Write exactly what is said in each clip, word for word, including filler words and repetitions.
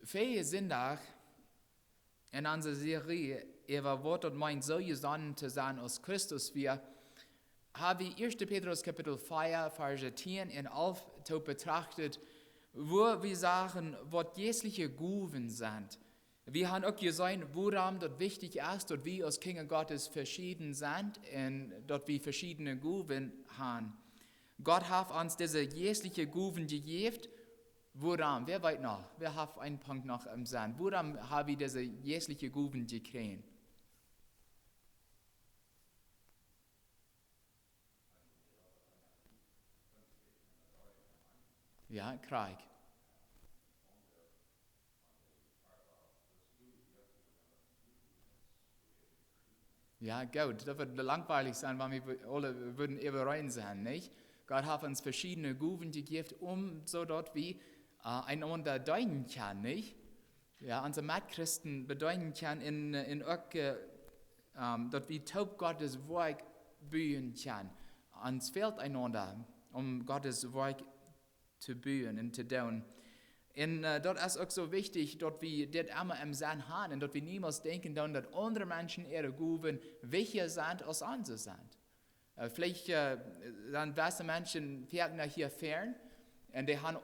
Väajen Sindach en onse Serie äwa waut daut meent, soo jesonnen to sennen aus Christus wia, hab wie 1. Petrus Kapitel 4, Verse 10 un 11 to betrachten, wua wie sagen, waut jeistliche Gowen sent. Wie haben auch gesehen, wuarom daut wichtig es, daut wie aus Kinder Gottes verschieden sent un daut wie verschiedene Gowen haben. Gott haft ons dise jeistliche Gowen jejäft. Wuarom? Wäa weet noch? Wäa haft een Punkt noch em Senn? Wuarom hab wie dise jeistliche Gowen jekjräajen? Jo, krakjt. Jo, goot, daut wudd langwielich sennen, wan wie aule wudden äwareen sennen, nich? Gott haft ons veschiedne Gowen jejäft, om, soo daut wie, äh, eenaunda deenen kjennen, nich? Jo, onse Metchristen bedeenen kjennen un, äh, un uk, äh, ähm, daut wie toop Gott sien Woakj buen kjennen. Ons fält eenaunda, om Gott sien Woakj to buen un to doonen. Un, äh, daut es uk soo wichtich, daut wie dit emma em Senn haben un daut wie niemols denkjen doonen, daut aundre Menschen äare Gowen wichtja sent aus onse sent. Äh, veleicht, äh, sent jewesse Menschen foaken hia fäa un dee haben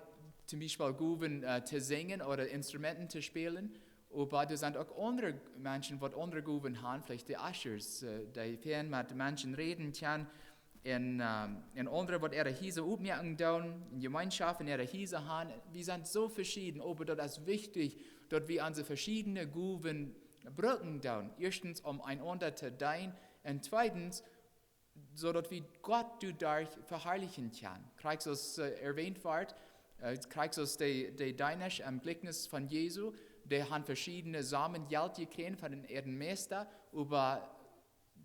toom Biespel Gowen, äh, to sinjen ooda Instrumenten to spälen. Oba doa sent uk aundre Menschen, waut aundre Gowen haben, veleicht de Ushers, äh, dee fein met Menschen räden kjennen. Un, ähm, un aundre, waut äare Hiesa opmoaken doonen, ne Jemeenschoft en äare Hiesa haben. Wie sent soo veschieden, oba daut es wichtich, daut wie onse veschiedne Gowen brucken doonen. Ieeschtens, om eenaunda to deenen, un tweedens, soo daut wie Gott doaderch veharlichen kjennen. Krakjt soo aus, äh, erwähnt woat, äh, krakjt soo aus de, de Deena em Jlikjnis von Jesus, dee haben veschiedne Sommen Jelt jekjräajen von dän äaren Meista, oba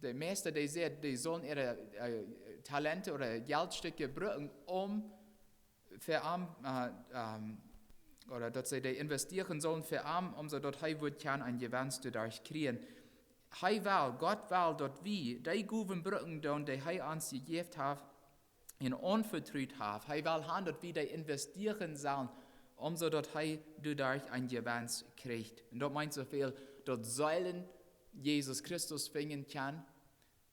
de Meista, dee säd, dee sullen äare, äh, Talenten ooda Jeltstekja brucken, om fa am, äh, ähm, ooda daut see dee investieren sullen fa am, om soo daut hee wudd kjennen een Jewenst doaderch kjrieen. Hee well, Gott well, daut wie dee Gowen brucken doonen, dee hee ons jejäft haft un aunvetrut haft. Hee well haben, daut wie dee investieren sellen, om soo daut hee doaderch een Jewenst kjricht. Un daut meent soo väl, daut Seelen Jesus Christus finjen kjennen,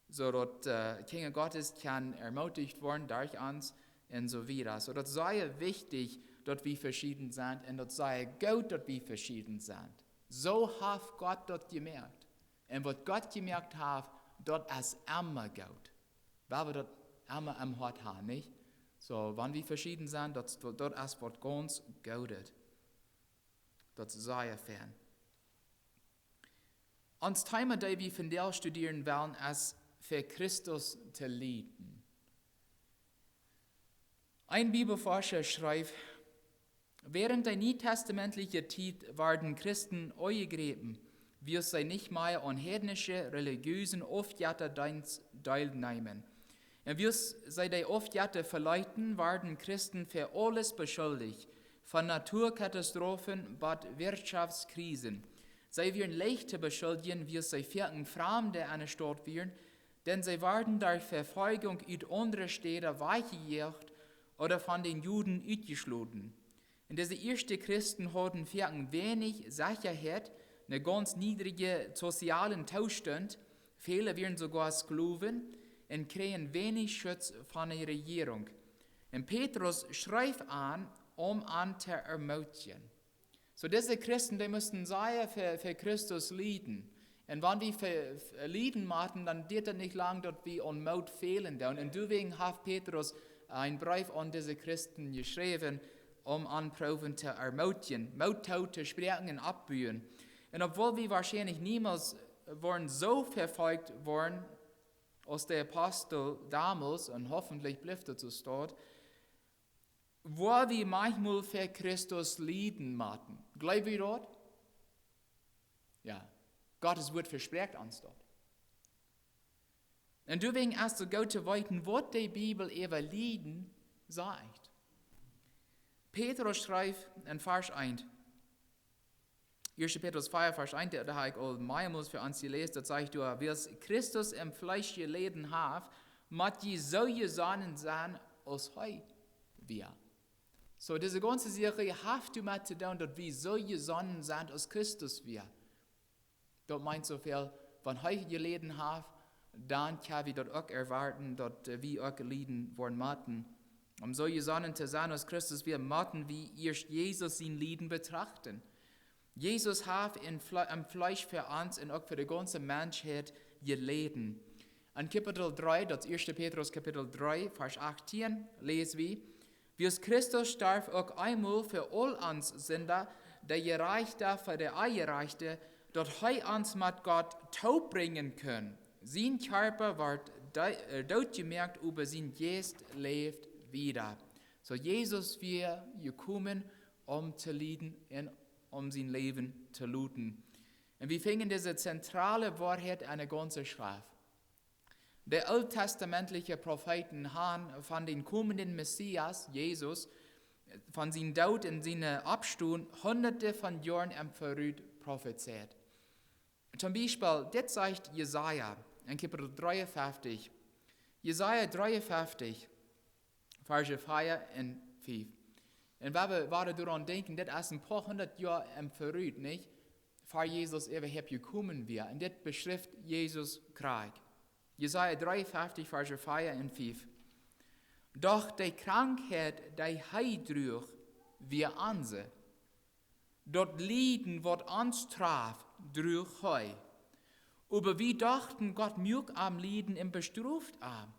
soo daut, äh, Kjinja Gottes kjennen ermutigt woaren derch ons un soo wieda. Soo daut es sea wichtich, daut wie veschieden sent, un daut es sea goot, daut wie veschieden sent. Soo haft Gott daut jemoakt. Un waut Gott jemoakt haft, daut es emma goot. Wie wellen daut emma em Hoat haben, nich? Soo, wan wie veschieden sent, daut, daut, daut es waut gaunz Goodet. Daut es sea fein. Ons Thema, daut wie vondoag studieren wellen, es: Fa Christus to lieden. Een Bibelforscha schrift: Während de nietestamentliche Tiet worden Christen aunjegräpen, wiels see nich mea aun heidnische religiöse Aufjettadeenst deelneemen. Un wiels see de Aufjetta veleeten, worden Christen fa aules beschuldicht, von Naturkatastrophen bat Wirtschaftskrisen. See wieren leicht to beschuldigen, wiels see foaken Framde enne Staut wieren, dan see worden derch Vefoljunk ut aundre Städa wajchjejoacht ooda von de Juden utjeschloten. Un dise ieeschte Christen hauden foaken weinich Sechaheit, een gaunz niedrijen sozialen Toostaunt, väle wieren soogoa Sklowen, un kjrieejen weinich Schutz von de Rejierunk. Un Petrus schrift an, om an to ermootjen. Soo, dise Christen, dee musten sea fa, fa Christus lieden. Un wan wie fa, fa lieden motten, dan diet daut nich lang, daut wie aun Moot fälen doonen. Un doawäajen haft Petrus een Breef aun dise Christen jeschräwen, om an proowen to ermootjen, Moot to, to spräakjen un oppbuen. Un obwohl wie woarschienlich niemols woaren soo vefolcht woaren aus de Apostel donmols, un hoffentlich blift et soo, woa wie maunchmol fa Christus lieden motten. Jleew wie daut? Jo. Gott sien Wuat vesprakjt ons daut. Un doawäajen es et soo goot to weeten, waut de Bibel äwa Lieden sajcht. Petrus schrift en Varsch eent, 1. Petrus 4, Varsch eent, daut, daut hab ekj aul mearmols fa ons jeläst, daut sajcht doa: Wiels Christus em Fleesch jeläden haft, mott jie soo jesonnen sennen aus hee wia. So, dise gaunze Serie haft doamet to doonen, daut wie soo jesonnen sent aus Christus wia. Daut meent soo väl, wan hee jeläden haft, dan kjenn wie daut uk erwoaten, daut, äh, wie uk lieden woaren motten. Om soo jesonnen to sennen aus Christus wia, motten wie ieescht Jesus sien Lieden betrachten. Jesus haft em Fle-, em Fleesch fa ons un uk fa de gaunze Menschheit jeläden. En Kapitel dree, daut es ieeschte Petrus Kapitel dree, Varsch achtieen, läs wie: Wiels Christus storf uk eemol fa aul ons Sinden, de Jerajchte fa de Onjerajchte, daut hee ons met Gott toop brinjen kunn. Sien Kjarpa wort dee-, äh, dootjemoakt, oba sien Jeist läft wieda. So, Jesus wia jekomen, om to lieden un om sien Läwen to loten. Un wie finjen dise zentrale Woarheit enne gaunze Schreft. De ooltestamentliche Profeeten han von dän komenden Messias, Jesus, von sien Doot un sien Oppstonen, hunderte von Joaren em Verut profezeit. Toom Biespel, dit sajcht Jesaja en Kapitel dreeunfeftich. Jesaja dreeunfeftich, Varsch vea un fief. Un wan wie, wan wie doaraun denkjen, dit es een poa hundat Joa em Verut, nich? Ver Jesus äwahaupt jekomen wia. Un dit beschrift Jesus krakjt. Jesaja dreeunfeftich, Varsch vea un fief. Doch de Krankheit, dee hee druach, wia onse. Daut Lieden, waut ons traf, druach hee. Oba wie dochten, Gott muak am lieden un bestroft am.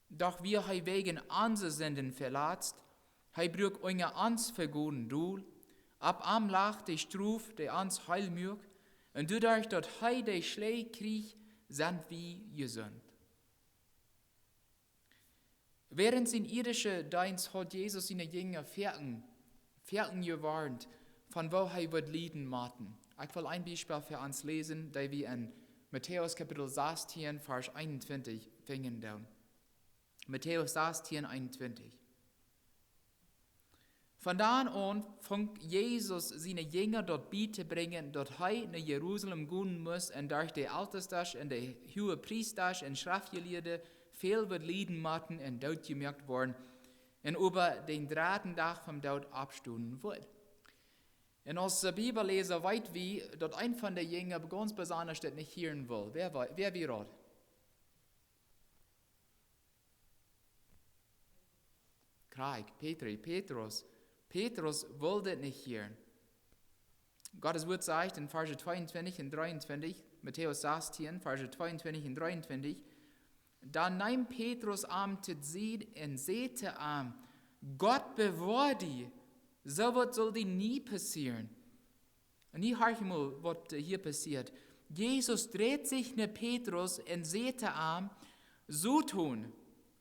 Doch wia hee wäajen onse Sinden veletzt, hee bruak unja ons Vegonen dol. Opp am lach de Strof, dee ons heel muak, un doaderch, daut hee de Schläaj kjrieech, sent wie jesunt. Wäarent sien irdische Deenst haud Jesus siene Jinja foaken, foaken jewoarnt, von woo hee wudd lieden motten. Ekj well een Biespel fa ons läsen, daut wie en Matäus Kapitel sastieen, Varsch eenuntwintich finjen doonen. Matäus sastieen, eenuntwintich. Von dan aun funk Jesus siene Jinja daut bietobrinjen, daut hee no Jerusalem gonen must un derch de Eltestasch un de Huagepriestasch un Schreftjelieede väl wudd lieden motten un dootjemoakt woaren un oba dän dredden Dach vom Doot oppstonen wudd. Un aus, äh, Bibelläsa weet wie, daut een von de Jinja gaunz besondasch daut nich hieren wull. Wäa wa-, wäa wia daut? Krakjt, Petri, Petrus. Petrus wull dit nich hieren. Gottes Wort sajcht en Varsch tweeuntwintich un dreeuntwintich, Matäus sastieen, Varsch tweeuntwintich un dreeuntwintich: Dan neem Petrus am to Sied un säd to am: Gott bewoa die, soo waut saul die nie passieren. Un nu horch mol, waut, äh, hia passieet. Jesus dreit sikj no Petrus un säd to am: Soton,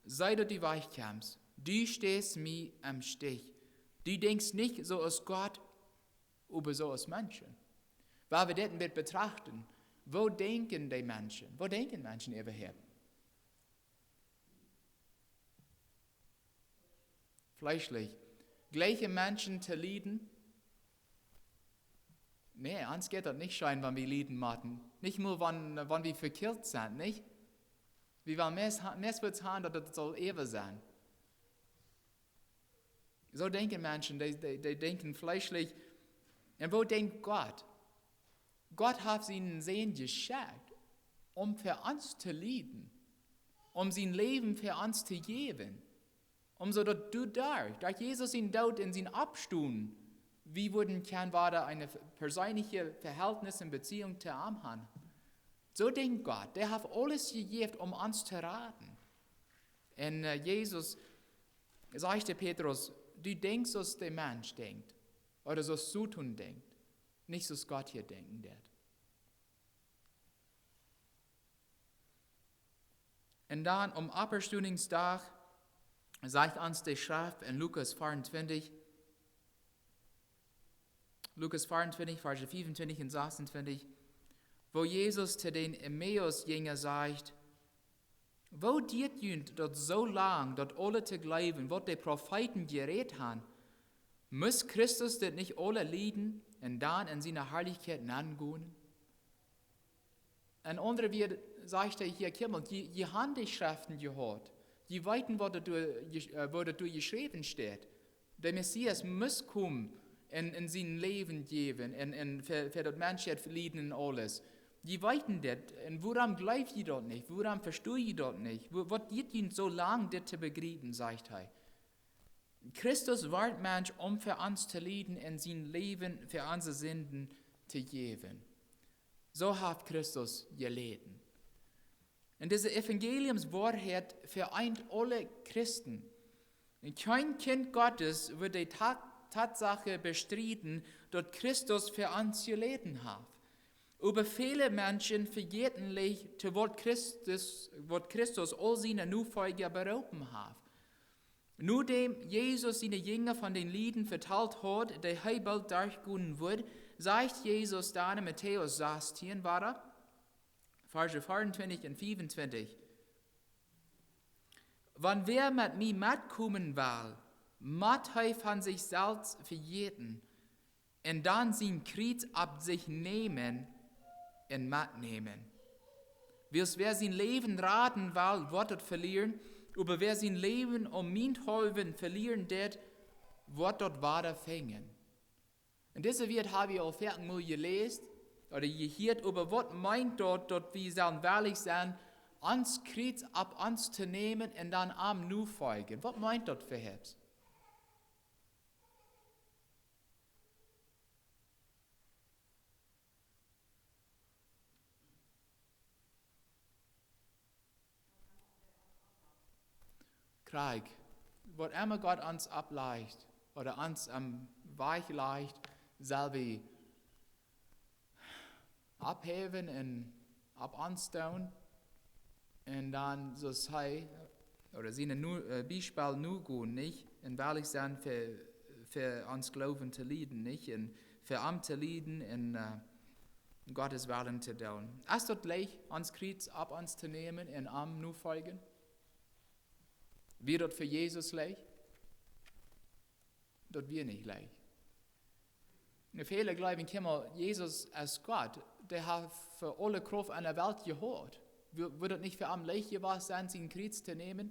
see daut du wajchkjemst, du steist mie em Stich. Du denkjst nich soo aus Gott, oba soo aus Menschen. Wan wie dit een bät betrachten, woo denkjen dee Menschen? Woo denkjen Menschen äwahaupt? Fleeschlich. Jlikjen Menschen to lieden? Nä, ons jeit daut nich scheen, wan wie lieden motten. Nich mol, wan, wan wie vekjieet sent, nich? Wie wellen meist ha-, meist wellen haben, daut et saul eewich sennen. Soo denkjen Menschen, dee, dee, dee denkjen fleeschlich. Un woo denkjt Gott? Gott haft sienen Sän jeschekjt, om fa ons to lieden, om sien Läwen fa ons to jäwen, om soo daut doaderch, derch Jesus sien Doot un sien Oppstonen, wie wudden kjennen wada een perseenlichet Vehältnis un Beziehung to am haben. Soo denkjt Gott, dee haft aules jejäft, om ons to raden. Un, äh, Jesus sajcht to Petrus: Du denkjst, soo aus de Mensch denkjt, ooda soo aus Soton denkjt, nich soo aus Gott hia denkjen deit. Un dan aum Oppstoningsdach sajcht ons de Schreft en Lukas veeruntwintich, Lukas veeruntwintich, Varsch veeruntwintich un sasuntwintich, woo Jesus to dän Emmaus-Jinja sajcht: Woo diet junt daut soo lang, daut aules to jleewen, waut de Profeeten jerät haben? Must Christus dit nich aules lieden un dan en siene Harlichkjeit nengonen? En aundre Wieed sajcht hee hia: Kjikj mol, jie, jie haben de Schreften jehuat. Jie weeten, waut doa jesch-, äh, waut doa jeschräwen steit. De Messias must komen un, un sien Läwen jäwen un, un fa, fa daut Menschheit lieden un aules. Jie weeten dit, un wuarom jleew jie daut nich? Wuarom vesto jie daut nich? Wa-, waut diet junt soo lang dit to bejriepen, sajcht hee. Christus wort Mensch, om fa ons to lieden un sien Läwen fa onse Sinden to jäwen. Soo haft Christus jeläden. Un dise Evangeliumswoarheit vereent aule Christen. Un kjeen Kjint Gottes wudd de Ta-, Tatsache bestrieden, daut Christus fa ons jeläden haft. Oba väle Menschen vejäten leicht, to waut Christus, waut Christus aul siene Nofolja beroopen haft. Nodäm Jesus siene Jinja von dän Lieden vetalt haud, dee hee boolt derchgonen wudd, sajcht Jesus dan en Matäus sastieen wada, Varsch veeauntwintich un fiefuntwintich: Wan wäa met mie metkomen well, mott hee von sikj selfst vejäten un dan sien Kjriez opp sikj nämen un metnämen. Wiels wäa sien Läwen raden well, woat daut velieren, oba wäa sien Läwen om mienthaulwen velieren deit, woat daut wada finjen. Un dise Wieed hab wie aul foaken mol jeläst ooda jehieet, oba waut meent daut, daut wie sellen wellich sennen, ons Kjriez opp ons to nämen un dan am nofoljen? Waut meent daut fa ons? Krakjt, waut emma Gott ons opplajcht ooda ons aum Wajch lajcht, sell wie opphäwen un opp ons doonen. Un dan, soo aus hee, ooda sien Nu-, äh, Biespel nogonen, nich? Un wellich sennen fa, fa ons Gloowen to lieden, nich? Un fa am to lieden un, äh, Gottes Wellen to doonen. Es daut leicht, ons Kjriez opp ons to nämen un am nofoljen? Wia daut fa Jesus leicht? Daut wia nich leicht. Nu, väle jleewen, kjikj mol, Jesus es Gott. Dee haft fa aule Krauft aun de Welt jehaut. Wia, wudd daut nich fa am leicht jewast sennen, sien Kjriez to nämen?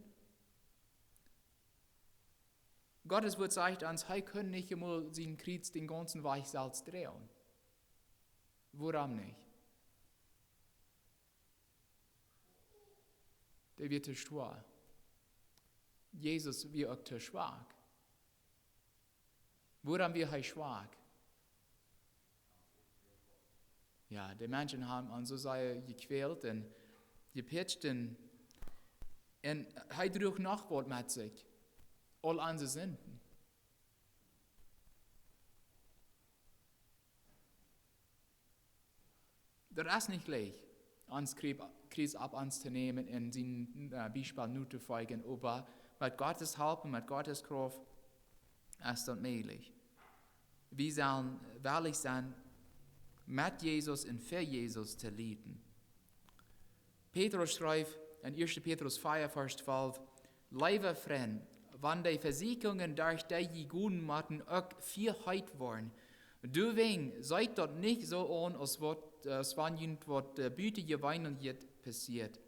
Gottes Wuat sajcht ons, hee kunn nich emol sien Kjriez dän gaunzen Wajch selfst droagen. Wuarom nich? Dee wia too schwoa. Jesus wia uk too schwak. Wuarom wia hee schwak? Jo, de Menschen haben am soo sea jekwält un jepitscht un, un hee druach noch waut met sikj. Aul onse Sinden. Daut es nich leicht, ons Kjrie-, Kjriez opp ons to nämen un sien, äh, Biespel notofoljen, oba met Gottes Help un met Gottes Krauft es daut mäajlich. Wie sellen wellich sennen, met Jesus un fa Jesus to lieden. Petrus schrift en ieeschte Petrus vea, Varsch twalf: Leewe Frind, wan de Vesieekjungen derch dee jie gonen motten uk fia heet woaren, doawäajen seet daut nich soo aun, aus waut, aus wan junt waut, äh, butajeweeneljet passieet.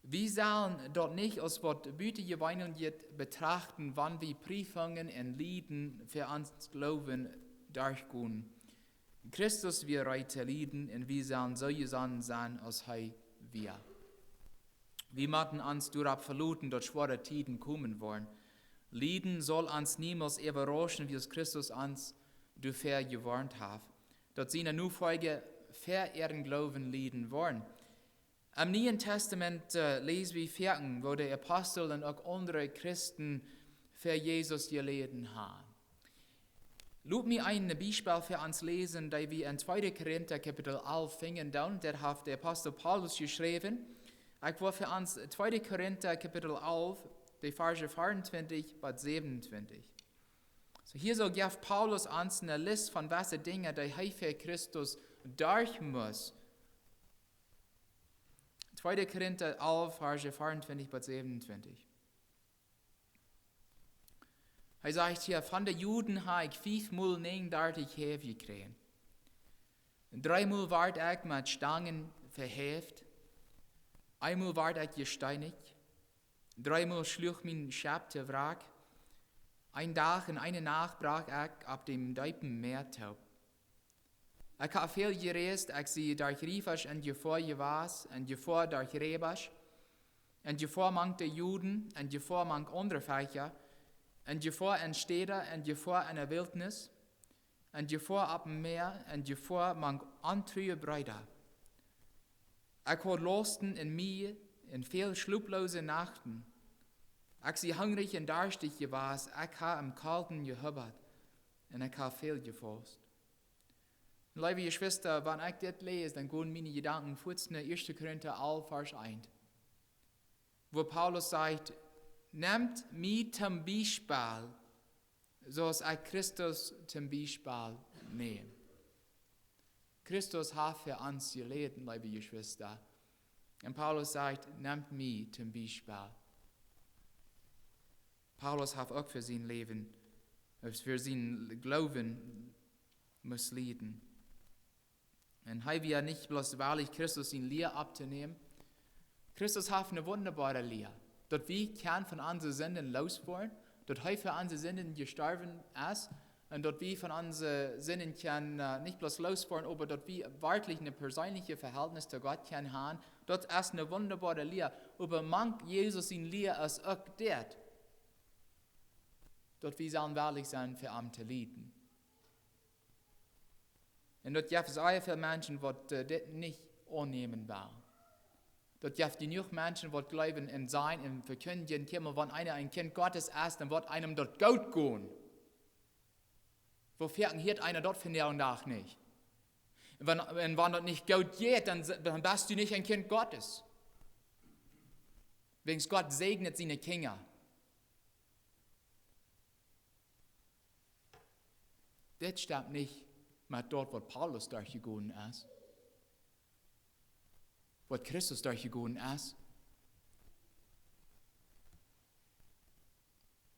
Wie sellen daut nich aus waut butajeweeneljet betrachten, wan wie Priefungen un Lieden fa ons Gloowen derchgonen. Christus wia reed to lieden un wie sellen soo jesonnen sennen aus hee wia. Wie motten ons doaropp veloten, daut schwoare Tieden komen woaren. Lieden saul ons niemols äwarauschen, wiels Christus ons doafäa jewoarnt haft, daut siene Nofolja fa äaren Gloowen lieden woaren. Em Nieen Tastament, äh, läs wie foaken, woo de Apostel un uk aundre Christen fa Jesus jeläden haben. Lot mie een Biespel fa ons läsen, dee wie en tweede Korinta Kapitel alf finjen doonen. Daut haft de Apostel Paulus jeschräwen. Ekj well fa ons tweede Korinta Kapitel alf, de Varsch veeauntwintich bat säwenuntwintich. Soo, hia soo jeft Paulus ons eene List von waut fa Dinja, dee hee fa Christus derch must. Tweede Korinta alf, Varsch veeauntwintich bat säwenuntwintich. Hee sajcht hia: Von de Juden hab ekj fiefmol näajenundartich Häw jekjräajen. Dreemol wort ekj met Stangen vehäft. Eemol wort ekj jesteenicht. Dreemol schluach mien Schepp to Wrack. Een Dach un eene Nacht brocht ekj opp däm deepen Mäa toop. Ekj hab väl jereist, ekj sie derch Riefasch en Jefoa jewast, en Jefoa derch Räbasch, en Jefoa mank de Juden, en Jefoa mank aundre Velkja, en Jefoa en Städa, en Jefoa en de Wiltnis, en Jefoa opp em Mäa, en Jefoa mank ontrue Breeda. Ekj haud Lausten un Miehe un väl schloplose Nachten. Ekj sie hungrich un darstich jewast, ekj hab em Kolden jehubat un ekj hab väl jefaust. Leewe Jeschwista, wan ekj dit läs, dan gonen miene Jedanken fuaz no ieeschte Korinta alf, Varsch eent, wua Paulus sajcht: "Nemt mie toom Biespel, soo aus ekj Christus toom Biespel näm." Christus haft fa ons jeläden, leewe Jeschwista. Un Paulus sajcht: "Nemt mie toom Biespel." Paulus haft uk fa sien Läwen, fa sienen Gloowen musst lieden. Un hee wia nich bloos wellich, Christus siene Lia opptonämen. Christus haft eene wundaboare Lia. Daut wie kjennen von onse Sinden loos woaren, daut hee fa onse Sinden jestorwen es, un daut wie von onse Sinden kjennen, äh, nich bloos loos woaren, oba daut wie werkjlich een perseenlichet Vehältnis to Gott kjennen haben. Daut es eene wundaboare Lia. Oba mank Jesus siene Lia es uk dit, daut wie sellen wellich sennen, fa am to lieden. Un daut jeft sea väl Menschen, waut, äh, dit nich aunnämen wellen. Daut jeft jenuach Menschen, waut jleewen un sajen un vekjindjen: "Kjikj mol, wan eena een Kjint Gottes es, dan woat eenem daut goot gonen." Woo foaken hieet eena daut vondoag dän Dach nich? Un wan, un wan daut nich goot jeit, dan, dan best du nich een Kjint Gottes. Wäajens Gott säajent siene Kjinja. Dit stemt nich met daut, waut Paulus derchjegonen es, waut Christus derchjegonen es.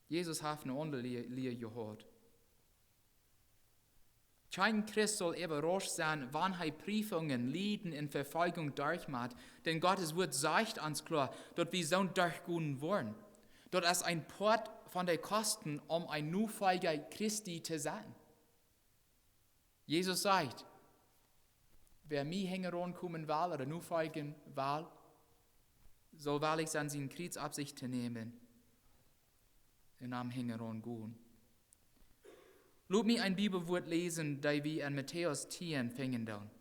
Jesus haft eene aundre Lia, Lia jehaut. Kjeen Christ saul äwarauscht sennen, wan hee Priefungen, Lieden un Vefoljunk derchmoakt, dan Gott sien Wort sajcht ons kloa, daut wie soo derchgonen woaren. Daut es een Poat von de Kosten, om een Nofolja Christi to sennen. Jesus sajcht: "Wäa mie hinjaraun komen well ooda nofoljen well, saul wellich sennen, sien Kjriez opp sikj to nämen un am hinjaraun gonen." Lot mie een Bibelwort läsen, daut wie en Matäus tieen finjen doonen.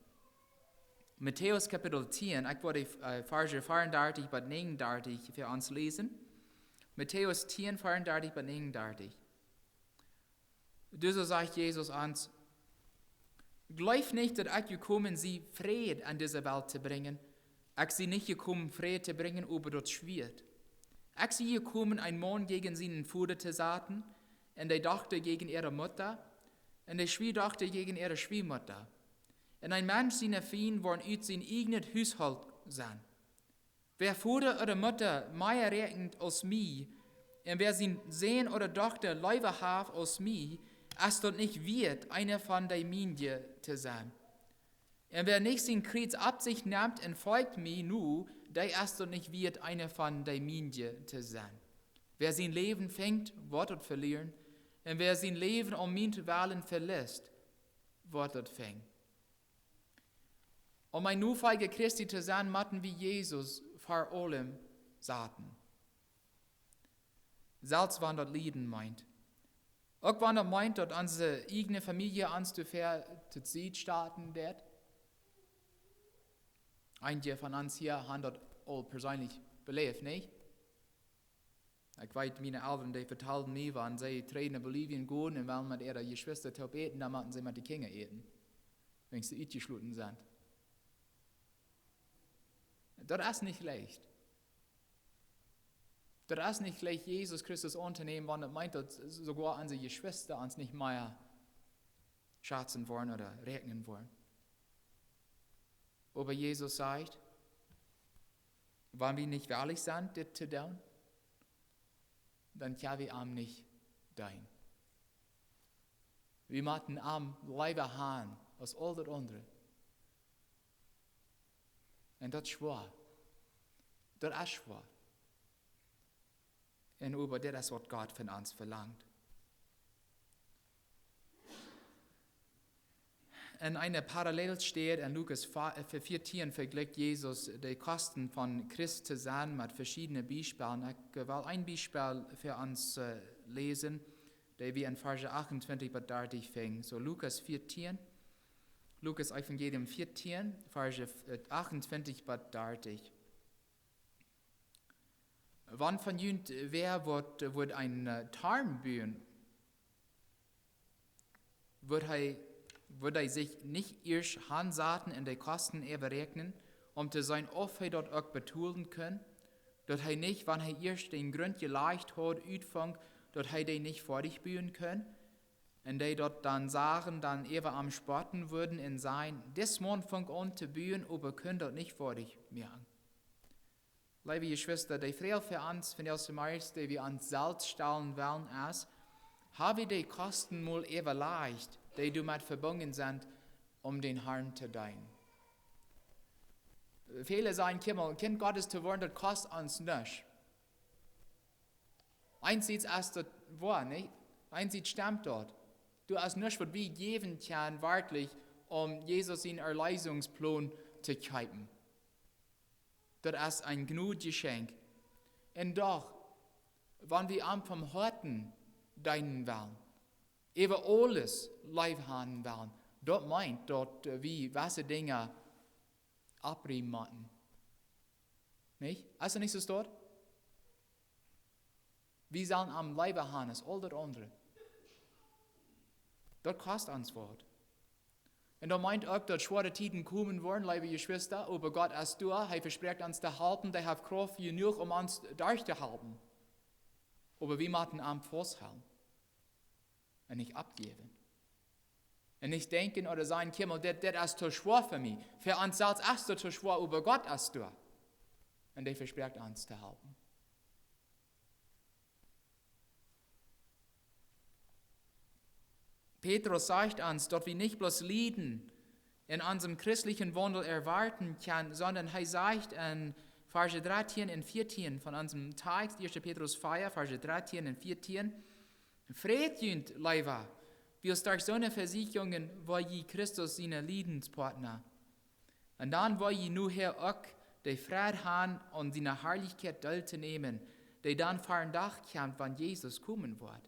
Matäus Kapitel tieen, ekj woa de, äh, Varsch veeaundartich bat näajenundartich fa ons läsen. Matäus tieen, veeaundartich bat näajenundartich. Doa sajcht Jesus ons: "Jleeft nich, daut ekj jekomen sie, Fräd en dise Welt to brinjen. Ekj sie nich jekomen, Fräd to brinjen, oba daut Schwieet. Ekj sie jekomen, een Maun jäajen sienen Voda to saten, un de Dochta jäajen äare Mutta, un de Schwieadochta jäajen äare Schwieamutta. Un een Mensch siene Fiend woaren ut sien ieejnet Husholt sennen. Wäa Voda ooda Mutta mea räakjent aus mie, un wäa sienen Sän ooda Dochta leewa haft aus mie, es daut nich wieet, eena von de Miene to sennen. Un wäa nich sien Kjriez opp sikj nemt un foljt mie no, dee es daut nich wieet, eena von de Miene to sennen. Wäa sien Läwen finjt, woat daut velieren, un wäa sien Läwen om mientwellen veliest, woat daut finjen." Om een Nofolja Christi to sennen, motten wie Jesus ver aulen saten. Selfst wan daut Lieden meent. Uk wan daut meent, daut onse ieejne Famielje ons too väl to Sied staten deit. Eenje von ons hia haben daut aul perseenlich beläft, nich? Ekj weet, miene Elren, dee vetalden mie, wan see trigj no Bolivien gonen un wellen met äare Jeschwista toop äten, dan motten see met de Kjinja äten, wan see utjeschloten sent. Daut es nich leicht. Daut es nich leicht, Jesus Christus auntonämen, wan daut meent, daut soogoa onse Jeschwista ons nich mea schazen woaren ooda räakjnen woaren. Oba Jesus sajcht, wan wie nich wellich sent, dit to doonen, dan kjenn wie am nich deenen. Wie motten am leewa haben aus aul daut aundre. Un daut es schwoa. Daut es schwoa. Un oba dit es, waut Gott von ons velangt. En eene Parallelstäd en Lukas vea-, äh, vea-, vieetieen vejlikjt Jesus de Kosten von Christ to sennen met veschiedne Biespels. Ekj well een Biespel fa ons, äh, läsen, daut wie en Varsch achtuntwintich bat dartich finjen. Soo Lukas vieetieen, Lukas Evangelium vieetieen, Varsch, äh, achtuntwintich bat dartich. Wan von junt wäa wudd, wudd een, äh, Toren buen, wudd hee, wudd hee sikj nich ieescht hansaten un de Kosten äwaräakjnen, om to seenen, auf hee daut uk betolen kunn, daut hee nich, wan hee ieescht dän Grunt jelajcht haud, utfunk, daut hee dän nich foadich buen kunn? Un dee daut dan sagen, dan äwa am spotten wudden un sajen: "Dis Maun funk aun to buen, oba kunn daut nich foadich moaken." Leewe Jeschwista, de Froag fa ons vondoag zemorjes, dee wie ons selfst stalen wellen, es: Ha wie de Kosten mol äwalajcht, dee doamet vebungen sent, om dän Harn to deenen? Väle sajen: "Kjikj mol, Kjint Gottes to woaren, daut kost ons nuscht." Eensied es daut woa, nich? Eensied stemt daut. Doa es nuscht, waut wie jäwen kjennen, werkjlich, om Jesus sienen Erlösungsplon to kjeepen. Daut es een Jnodjeschenkj. Un doch, wan wie am von Hoaten deenen wellen, äwa aules leef haben wellen, daut meent, daut, äh, wie jewesse Dinja oprieemen motten. Nich? Es daut nich soo, daut? Wie sellen am leewa haben aus aul daut aundre. Daut kost ons waut. Un daut meent uk, daut schwoare Tieden komen woaren, leewe Jeschwista, oba Gott es doa, hee vesprakjt ons to halpen, hee haft Krauft jenuach, om ons derchtohalpen. Oba wie motten am fausthoolen un nich oppjäwen. Un nich denkjen ooda sajen: "Kjikj mol, dit, dit es too schwoa fa mie." Fa ons selfst es daut too schwoa, oba Gott es doa. Un hee vesprakjt ons to halpen. Petrus sajcht ons, daut wie nich bloos Lieden en onsem christlichen Waundel erwoaten kjennen, sonda hee sajcht en Varsch dartieen un vieetieen von onsem Tekjst, ieeschte Petrus vea, Varsch dartieen un vieetieen: "Freet junt leewa, wiels derch soone Vesieekjungen woa jie Christus siene Liedenspartna. Un dan woa jie nohäa uk de Freid han, aun siene Harlichkjeit deeltonämen, dee dan ver dän Dach kjemt, wan Jesus komen woat.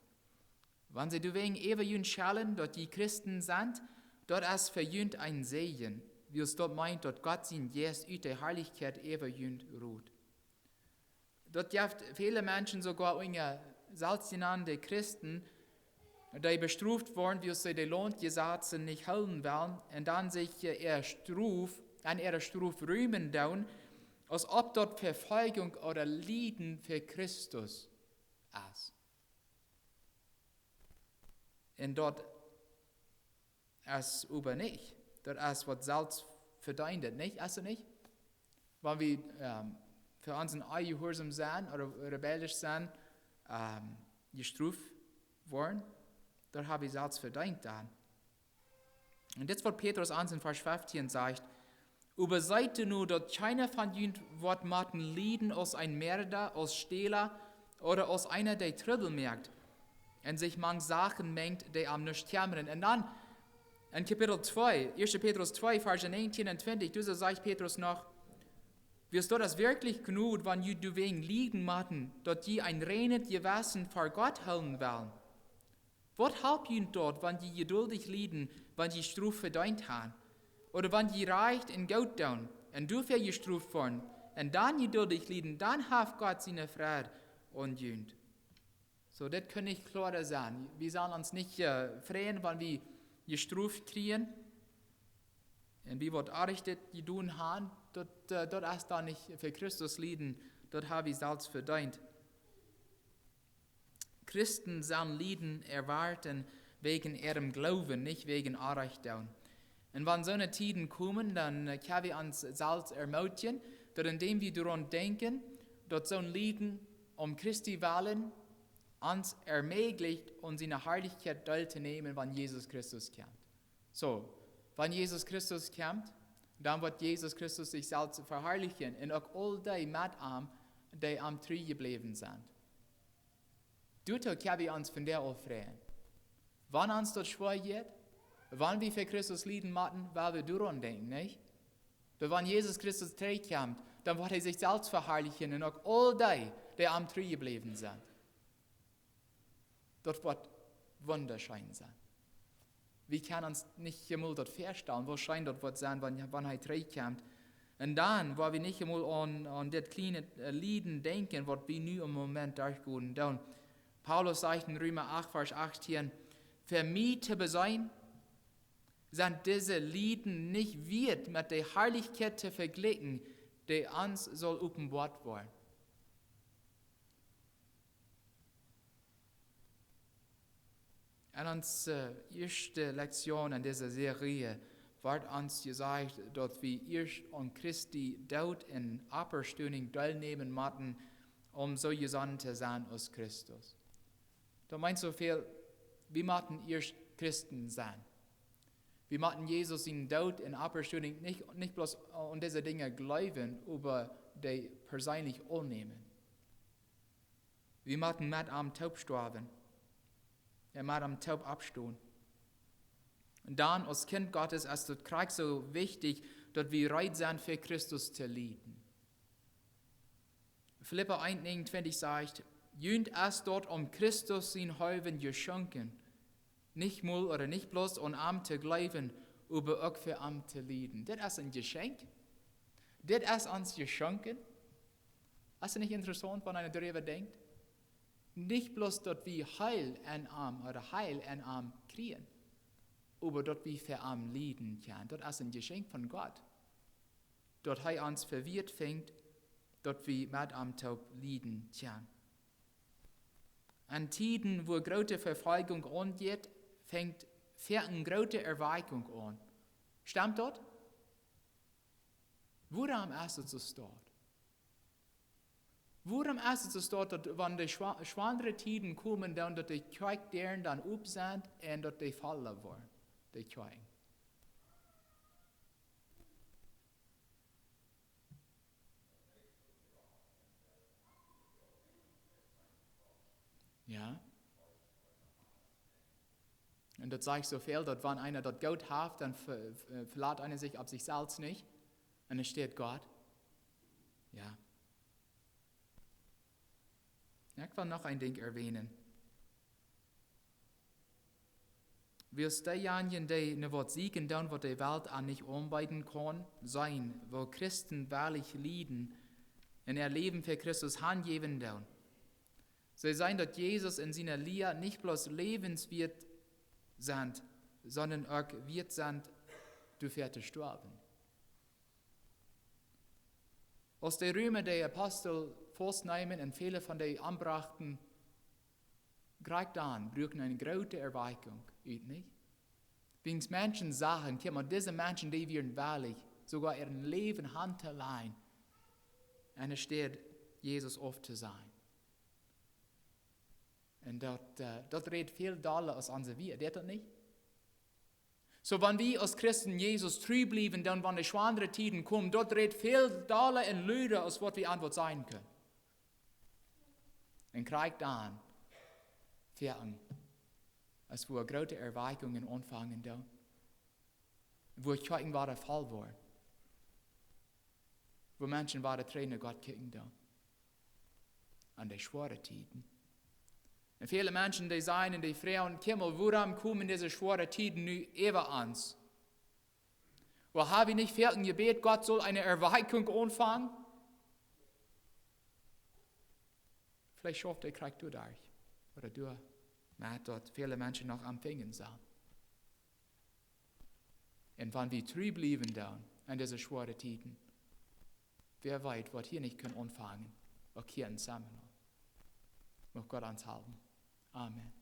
Wan see doawäajen äwa junt schellen, daut jie Christen sent, daut es fa junt een Säajen, wiels daut meent, daut Gott sien Jeist ut de Harlichkjeit äwa junt rut." Daut jeft väle Menschen, soogoa unja selfstjenande Christen, dee bestroft woaren, wiels see de Launtjesazen nich hoolen wellen, un dan sikj, äh, äare Strof, aun äare Strof rühmen doonen, aus auf daut Vefoljunk ooda Lieden fa Christus es. Un daut es oba nich. Daut es waut selfst vedeent, nich? Es daut nich? Wan wie, ähm, fa onsen Onjehuarsaum sent ooda rebellisch sent, ähm, jestroft woaren, daut hab wie selfst vedeent dan. Un dit es waut Petrus ons en Varsch fieftieen sajcht: "Oba seet doano, daut kjeena von junt woat motten lieden aus een Moarda, aus Stäla ooda aus eena, dee Trubbel moakt un sikj mank Sachen menjt, dee am nuscht kjemmren." Un dan en Kapitel twee, ieeschte Petrus twee, Varsch näajentieen un twintich, doa sajcht Petrus noch: "Wiels daut es werkjlich Jnod, wan jie doawäajen lieden motten, daut jie een reinet Jewessen ver Gott hoolen wellen. Waut halpt junt daut, wan jie jeduldich lieden, wan jie Strof vedeent han? Ooda wan jie rajcht un goot doonen, un doafäa jestroft woaren, un dan jeduldich lieden, dan haft Gott siene Freid aun junt." Soo, dit kaun nich kloara sennen. Wie sellen ons nich, äh, freien, wan wie jestroft kjrieen. Un wie waut Oajchtet jedonen han, daut, äh, daut es dan nich fa Christus lieden, daut hab wie selfst vedeent. Christen sellen Lieden erwoaten wäajen äarem Gloowen, nich wäajen Oajch doonen. Un wan soone Tieden komen, dan, äh, kjenn wie ons selfst ermootjen, daut endäm wie doaraun denkjen, daut soon Lieden om Christi wellen ons ermäajlicht, aun siene Harlichkjeit deeltonämen, wan Jesus Christus kjemt. Soo, wan Jesus Christus kjemt, dan woat Jesus Christus sikj selfst veharlichen un uk aul dee met am, dee am tru jebläwen sent. Doatoo kjenn wie ons vondoag aul freien. Wan ons daut schwoa jeit, Wan wie fa Christus lieden motten, woa wie doaraun denkjen, nich? Daut wan Jesus Christus trigjkjemt, dan woat hee sikj selfst veharlichen un uk aul dee, dee am tru jebläwen sent. Daut woat wundascheen sennen. Wie kjennen ons nich emol daut väastalen, woo scheen daut woat sennen, wan, wan hee trigjkjemt. Un dan, woa wie nich emol aun, aun dit kjliene, äh, Lieden denkjen, waut wie nu em Moment derchgonen doonen. Paulus sajcht en Reema acht, Varsch achtieen: "Fa mie to beseenen, sent dise Lieden nich wieet, met de Harlichkjeit to vejlikjen, dee ons saul openboat woaren." En onse, äh, ieeschte Lektion en dise Serie woat ons jesajcht, daut wie ieescht aun Christi Doot un Oppstonunk deelnämen motten, om soo jesonnen to sennen aus Christus. Daut meent soo väl, wie motten ieescht Christen sennen. Wie motten Jesus sienen Doot un Oppstonunk nich, nich bloos aun dise Dinja jleewen, oba dee perseenlich aunnämen. Wie motten met am toop stoawen un met am toop oppstonen. Un dan, aus Kjint Gottes, es daut krakjt soo wichtich, daut wie reed sent, fa Christus to lieden. Filippa eent näajenuntwintich sajcht: "Junt es daut om Christus sienetwäajen jeschonken, nich mol ooda nich bloos aun am to jleewen, oba uk fa am to lieden." Dit es een Jeschenkj. Dit es ons jeschonken. Es daut nich interessaunt, wan eena doaräwa denkjt? Nich bloos, daut wie Heil en am, ooda Heil en am kjrieen, oba daut wie fa am lieden kjennen. Daut es een Jeschenkj von Gott, daut hee ons fa wieet finjt, daut wie met am toop lieden kjennen. En Tieden, wua groote Vefoljunk aunjeit, fangt foaken eene groote Erweichunk aun. Stemt daut? Wuarom es et soo staut? Wuarom es et soo staut, daut wan de schwa-, schwoare Tieden komen, dan daut de Kjoakjdieren dan op sent un daut dee volla woaren, de Kjoakjen? Jo. Un daut sajcht soo väl, daut wan eena daut goot haft, dan ve-, ve-, velat eena sikj opp sikj selfst nich. Un dan steit Gott. Jo. Jo, ekj well noch een Dinkj erwänen. Wiels deejanje, dee no waut sieekjen doonen, waut de Welt an nich aunbeeden kaun, seenen, woo Christen wellich lieden un äa Läwen fa Christus hanjäwen doonen. See seenen, daut Jesus un siene Lia nich bloos läwenswieet sent, sonda uk wieet sent, doafäa to stoawen. Aus de Reema de Apostel faustneemen un väle von dee ombrochten, krakjt dan brocht eene groote Erweichunk ut, nich? Wiels Menschen sagen: "Kjikj mol, dise Menschen, dee wieren wellich, soogoa äa Läwen hantoläajen, enne Städ Jesus auftosajen." Un daut, äh, daut rät väl dolla aus onse Wieed, deit daut nich? Soo, wan wie aus Christen Jesus tru bliewen, dan wan de schwoare Tieden komen, daut rät väl dolla un luda aus waut wie aun waut sajen kjennen. Un krakjt dan, foaken, aus wua groote Erweichungen aunfangen doonen, wua Kjoakjen woaren voll woaren, wua Menschen woaren trigj no Gott kjikjen doonen. En de schwoare Tieden. Un väle Menschen, dee sajen un dee froagen: "Kjikj mol, wuarom komen dise schwoare Tieden nu äwa ons? Woo, ha wie nich foaken jebät, Gott saul eene Erweichunk aunfangen?" Veleicht schauft hee krakjt doaderch, ooda doamet, daut väle Menschen noch aum Finjen sent. Un wan wie tru bliewen dan en dise schwoare Tieden, wäa weet, waut hia nich kaun aunfangen, uk hia em Seminar. Mucht Gott ons halpen. Amen.